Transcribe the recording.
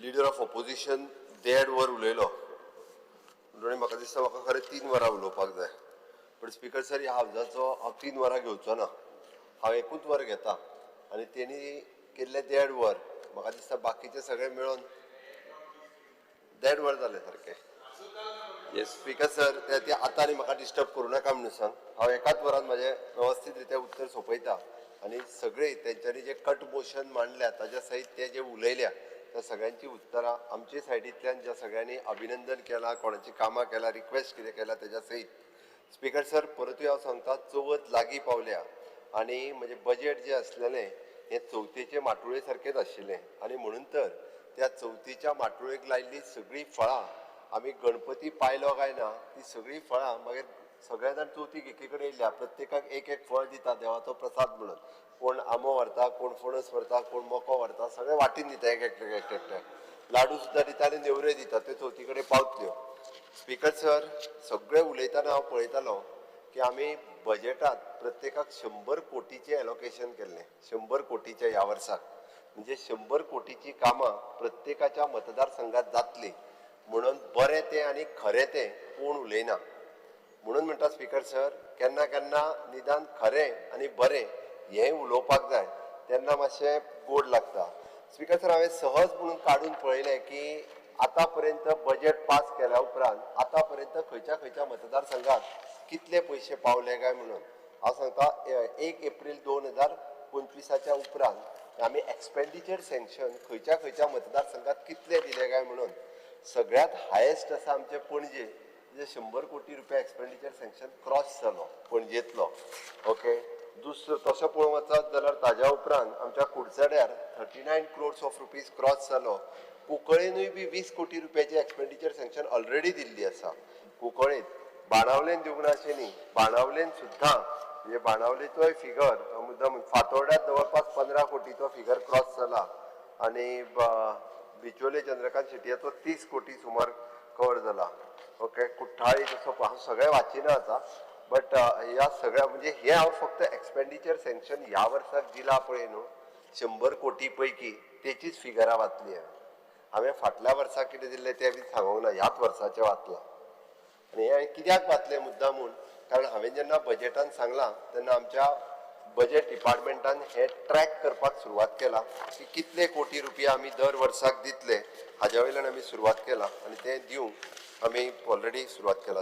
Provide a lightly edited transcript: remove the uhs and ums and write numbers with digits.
Leader of opposition देड वर उलयलो म्हणून म्हाका दिसता म्हाका खरें 3 वरां उलोवपाक जाय. पण स्पीकर सर, ह्या हावजाचो हांव 3 वरां घेवचो ना. हांव एकूच वर घेता आनी तेणी केल्लें देड वर म्हाका दिसता बाकीचे सगळे मेळोन देड वर जालें सारकें. येस. स्पीकर सर, ते ते आतां आनी म्हाका डिस्टर्ब करूं नाका म्हणून सांग. हांव एकाच वरान म्हाजें वेवस्थीत रित्या उत्तर सोंपयता आनी सगळे तेंच्यांनी जे कट मोशन मांडल्या, ताज्या सयत ते जे उलयल्या त्या सगळ्यांची उत्तरां आमचे सायडींतल्यान, ज्या सगळ्यांनी अभिनंदन केलां, कोणाची कामां केलां, रिक्वेस्ट कितें केलां तेज्या सयत. स्पीकर सर, परतूय हांव सांगता, चवथ लागीं पावल्या आनी म्हजें बजेट जें आसलेलें हें चवथीचे माटुळे सारकेंच आशिल्लें आनी म्हणून तर त्या चवथीच्या माटुळेक लायिल्लीं सगळीं फळां आमी गणपती पायलो काय ना, ती सगळीं फळां मागीर सगळे जाण चवथीक एकी कडेन येयल्या, प्रत्येकाक एक एक फळ दिता देवाचो प्रसाद म्हणून. कोण आंबो व्हरता, कोण फणस व्हरता, कोण मको व्हरता, सगळे वांटीन दिता एक एकट्याक एक एकट्याक. लाडू सुद्दां दिता आनी नेवऱ्यो दिता, त्यो चवथी कडेन पावतल्यो. स्पीकर सर, सगळे उलयतना हांव पळयतालो की आमी बजेटात प्रत्येकाक 100 कोटीचें एलोकेशन केल्लें, 100 कोटीचें ह्या वर्साक. म्हणजे 100 कोटीची कामां प्रत्येकाच्या मतदारसंघात जातली म्हणून बरें तें आनी खरें तें कोण उलयना. म्हणून म्हणटा स्पीकर सर, केन्ना केन्ना निदान खरें आनी बरें हें उलोवपाक जाय, तेन्ना मातशें गोड लागता. स्पीकर सर, हांवें सहज म्हणून काडून पळयलें की आतां पर्यंत बजेट पास केल्या उपरांत आतां पर्यंत खंयच्या खंयच्या मतदारसंघात कितले पयशे पावले काय म्हणून. हांव सांगता, 1 एप्रील 2025च्या उपरांत आमी एक्सपेंडिचर सँक्शन खंयच्या खंयच्या मतदारसंघात कितले दिले काय म्हणून. सगळ्यात हायेस्ट आसा आमचे पणजे, म्हणजे 100 कोटी रुपया एक्सपेंडिचर सँक्शन क्रॉस जालो पणजेंतलो. ओके, दुसरो तसो पळोवंक वचत जाल्यार ताज्या उपरांत आमच्या कुडचड्यार 39 crores of rupees cross जालो. कुंकळेनूय बी 20 कोटी रुपयाची एक्सपेंडिचर सँक्शन ऑलरेडी दिल्ली आसा कुंकळेंत. बाणावलेन दिवंक ना अशें न्ही, बाणावलेन सुद्दां, म्हणजे बाणावलेचोय फिगर मुद्दाम. फातोर्ड्यात जवळपास 15 कोटीचो फिगर क्रॉस जाला आनी बिचोले चंद्रकांत शेटयाचो 30 कोटी सुमार कवर जाला. ओके, कुठ्ठाळी तसो हांव सगळें वाचिना आतां, बट ह्या सगळ्या म्हणजे हे हांव फक्त एक्सपेंडिचर सँक्शन ह्या वर्साक दिला पळय न्हू 100 कोटी पैकी, तेचीच फिगरां वाचली हांवें. हांवें फाटल्या वर्सा कितें दिल्लें तें बी सांगूंक ना, ह्याच वर्साचें वाचलां. आनी हें कित्याक वाचलें मुद्दामून? कारण हांवें जेन्ना बजेटान सांगलां तेन्ना आमच्या बजेट डिपार्टमेंटान हें ट्रॅक करपाक सुरवात केला की कितले कोटी रुपया आमी दर वर्साक दितले. हाज्या वयल्यान आमी सुरवात केला आनी तें दिवंक आमी ऑलरेडी सुरवात केला.